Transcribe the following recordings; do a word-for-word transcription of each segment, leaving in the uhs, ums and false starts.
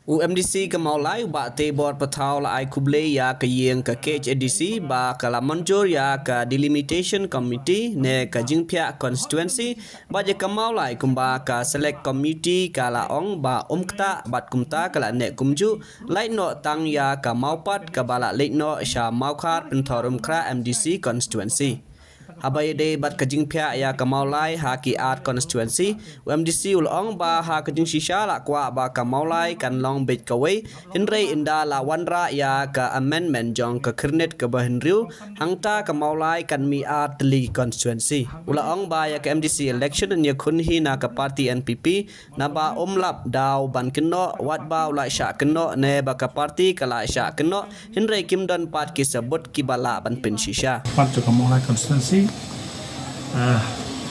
U MDC ka Mawlai, u Bah Teibor Pathaw, la ai khublei ïa ka ïing ka KHADC ba ka la mynjur ïa ka Delimitation Committee ne ka jingphiah constituency bad ïa ka Mawlai kumba ka Select Committee ka la ong ba um ktah bad kumta ka la neh kumjuh lait noh tang ïa ka Mawpat kaba la leit noh sha Mawkhar Pynthorumkhrah MDC constituency. Haba ïadei bad ka jingphiah ïa ka Mawlai ha ki ar constituency, u MDC u la ong ba ha ka jingshisha la kwah ba ka Mawlai kan long beit kawei, hynrei ynda la wanrah ïa ka amendment jong ka khyrnit kaba hynriew, hangta ka Mawlai kan mih ar tylli constituency. U la ong ba ïa ka MDC election yn ïakhun hi na ka party NPP, naba um lap daw ban kynnoh, wat ba u la shah kynnoh ne ba ka party ka la shah kynnoh, hynrei kim don pat ki sabut kiba lah ban pynshisha. Pat jong ka Mawlai constituency, eh,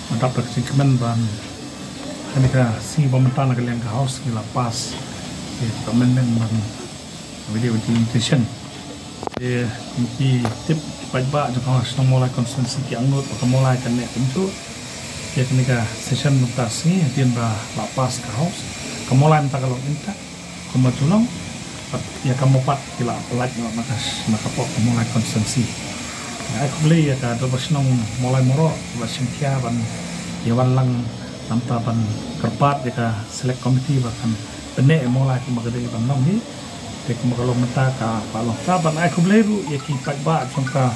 nga dap da ka jingkmen ban, kane ka sngi ba mynta na ka liang ka House ngi la pass ïa ka amendment ban video delimitation. Te kum ki tip ki paidbah jong ka shnong Mawlai constituency ki angnud ba ka Mawlai kan neh kumjuh. Te kane ka session mynta sngi hadien ba la pass ka House, ka Mawlai mynta ka long intact. Kumba ju long, bad ïa ka Mawpat ki la lait noh na ka, na ka pok ka Mawlai constituency. Nga ai khublei ïa ka Dorbar Shnong Mawlai Mawroh ba shim khia ban ïa wan lang namar ban kyrpad ïa ka Select Committee ba kan pynneh ïa Mawlai kumba ka dei ban long hi. Te kumba ka long mynta ka, ka long ka, ban ai khublei ruh ïa ki paidbah jong ka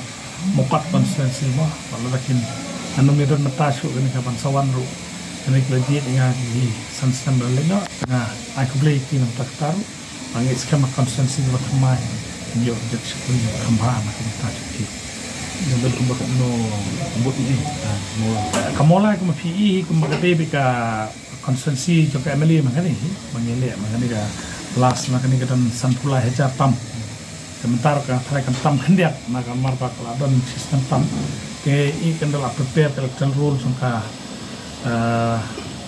Mawpat constituency mo, wat lada kin, ngan ym ïadon mynta shuh kane ka ban sa wan ruh. Kane ka la jied ïa nga ki san snem ba la leit noh, nga ai khublei ïa ki na bynta kata ruh. Ba ngi skhem ha constituency ba thymmai, ngi ïoh jait shakri kham bha na ka bynta jong ki. Ngan don kumba katno vote ngi, ah, Mawlai. Ka Mawlai kumba phi i hi kumba ka dei beit ka constituency jong ka MLA man kane hi, ba ngi leh man kane ka last na kane ka don sanphew lai hajar tam. Te mynta ruh ka tharai kan tam khyndiat, namar ba ka la don system tam. Te i kan da la prepare ka electoral roll jong ka, eh,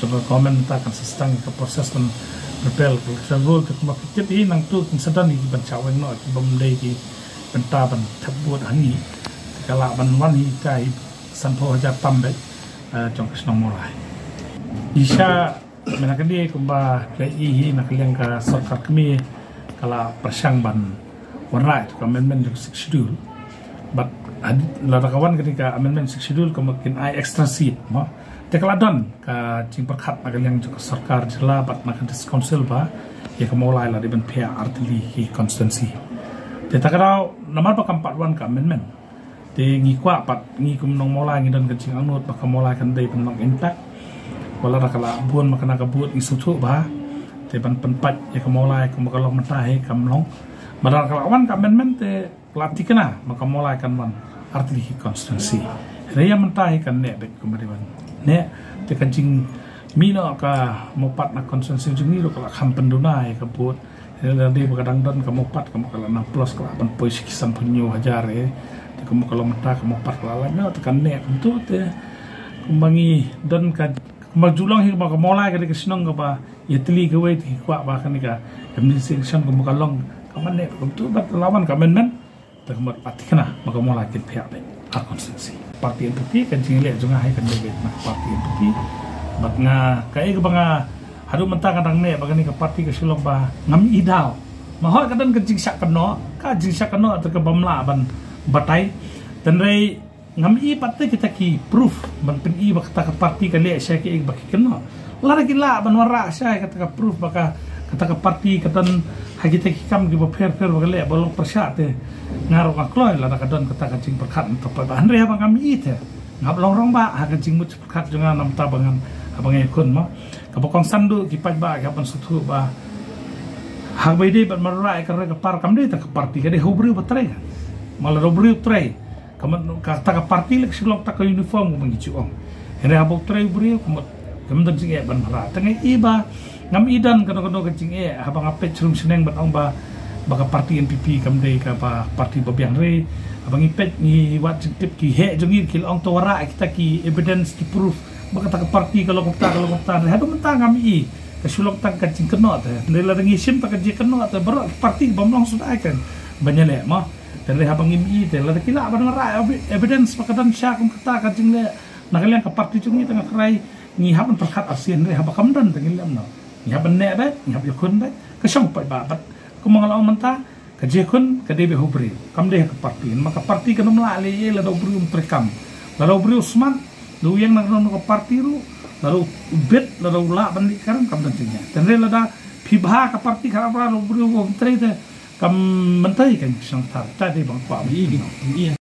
jong ka government mynta kan sa sdang ka process ban prepare ka electoral roll, te kumba phi tip hi nangtu kin sa don hi ki ban shah weng noh, ki bym dei ki bynta ban thep vote hangne. Te ka lah ban wan hi ka hi sanphew hajar tam beit, eh, jong ka shnong Mawlai. Shisha mynta kane kumba ka i hi na ka liang ka sorkar kmie ka la pyrshang ban wanrah ïa ka amendment jong ka Sixth Schedule. Bad had-, lada ka wan kane ka amendment Sixth Schedule kumba kin ai extra seat mo. Te ka la don ka jingpyrkhat na ka liang jong ka sorkar jylla bad na ka District Council ba ïa ka Mawlai la dei ban phiah artylli ki constituency. Te ta ka daw namar ba kam pat wan ka amendment. Te ngi kwah pat, ngi kum nong Mawlai ngi don ka jingangnud ba ka Mawlai kan dei ban long intact. Wat lada ka la bun ma kane ka vote ngi sngewthuh bha. Te ban pynpait ïa ka Mawlai kumba ka long mynta hi kam long. Bad lada ka la wan ka amendment te ka la thikna ba ka Mawlai kan wan artylli ki constituency. Hynrei ïa mynta hi kan neh beit kumba dei ban neh. Te ka jingmih noh ka Mawpat na constituency jong ngi ruh ka la kham pynduna ïa ka vote. Lada dei ba ka dang don ka Mawpat ka, ka la nang plus ka la ban poi sha ki sanphew hynñiew hajar eh. Te kumba ka long mynta ka Mawpat ka la lait noh te kan neh kumto te. Kumba ngi don ka, kumba ju long hi kumba ka Mawlai ka dei ka shnong kaba ïatylli kawei te ngi kwah ba kane ka MDC election kumba ka long ka man neh kumto bad la wan ka amendment. Te ka mut pat thikna ba ka Mawlai kin phiah beit ar constituency. Party NPP ka jingleh jong nga hi kan dei beit na ka party NPP. Bad nga kaei kaba nga haduh mynta ka dang neh ba kane ka party ka shu long ba ngam i daw. Ma hooid ka don ka jingshah kynnoh, ka jingshah kynnoh te kaba ym lah ban batai. Hynrei ngam i pat te kita ki proof ban pyni ba kata ka party ka leh shai kaei ba ki kynnoh. Lada ki lah ban wanrah shai kata ka proof ba ka, kata ka party ka don ha kita ki kam kiba pher pher ba ka leh ba long pyrshah te nga ruh nga kloi lada ka don kata ka jingpyrkhat mynta pat. Hynrei haba ngam i te nga hap long rangbah ha ka jingmut pyrkhat jong nga namar ba ngan, haba nga ïakhun mo. Kaba kongsan duh ki paidbah ki hap ban sngewthuh ba haba ïadei bad wanrah ïa ka roi ka par kam dei ta ka party, ka dei ha u briew ba trei. Ma lada u briew trei, ka mut kata ka party la ka shu long ta ka uniform kumba ngi ju ong. Hynrei haba u trei u briew ka mut kam don jingeh ban wanrah. Te nga i ba ngam i don kano kano ka jingeh haba nga peit shnong shnong ban ong ba, ba ka party NPP kam dei kaba party ba biang, hynrei haba ngi peit ngi wad jingtip ki heh jong ngi ki la ong to wanrah kita ki evidence ki proof ba kata ka party ka long kumta ka long kumta. Hynrei haduh mynta ngam i ka shu long tang ka jingkynnoh te. Hynrei lada ngi shim ta ka jingkynnoh te baroh ki party bym long suda kan ban ïaleh mo. Te hynrei haba ngim i te lada ki lah ban wanrah evi-, evidence ba ka don sha kum kata ka jingleh na ka liang ka party jong ngi te nga tharai ngi hap ban pyrkhat arsien, hynrei haba kam don te ngin leh kumno? Ngi hap ban neh beit, ngi hap ïakhun beit. ka shong pat ba, but kumba nga la ong mynta, ka jingkhun ka dei beit ha u briew, kam dei ha ka party. Namar ka party kan ym lah leh ei ei lada u briew um treikam, lada u briew smat, da u ïeng na ka nong ka party ruh, lada u bit, lada u lah ban leh ka kam don jingeh. Tangba lada phi bha ka party ka rap ra, lada u briew um trei te, kam mynta kan shong thar, ta dei bang kwah. Ïa, ïa.